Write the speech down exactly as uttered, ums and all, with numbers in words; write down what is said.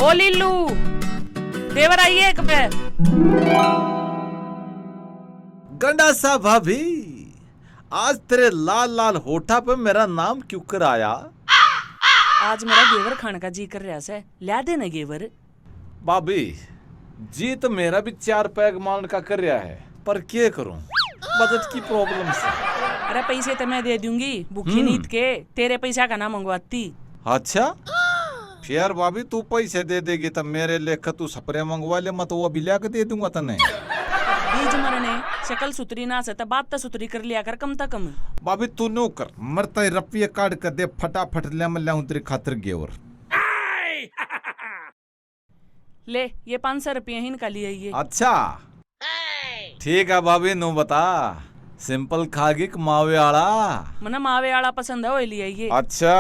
ओ लीलू, देवर आइए एक पे। गंडासा भाभी, आज तेरे लाल लाल होठा पे मेरा नाम क्यों कर आया? आज मेरा गेवर खाने का जी कर रहा से, ल्या दे ना गेवर। भाभी, जी तो मेरा भी चार पैग मारण का कर रहा है, पर के करूं, बजट की प्रॉब्लम से। अरे, पैसे तो मैं दे दूंगी, भूखी हम्म। नींद के, तेरे पैसा का ना मंगवाती। अच्छा, फिर भाभी, तू पैसे दे देगी तो मेरे लेख तू स्प्रे मंगवा ले, मैं तो वो अभी ल्या के दे दूंगा तने। बीज मरने, शकल सुथरी ना से तो बात तो सुथरी कर लिया कर कम से कम। भाभी, तू न्यू कर, मरता ही रुपये काट कर दे, फटाफट ले, मैं लाऊं तेरी खातिर गेवर। ले, ये पाँच सौ रुपये ही इनका लिए ये। अच्छा, ठीक है भाभी, नू बता, सिंपल खागी कि मावे आला? मने मावे आला पसंद है, वही लिए ये। अच्छा,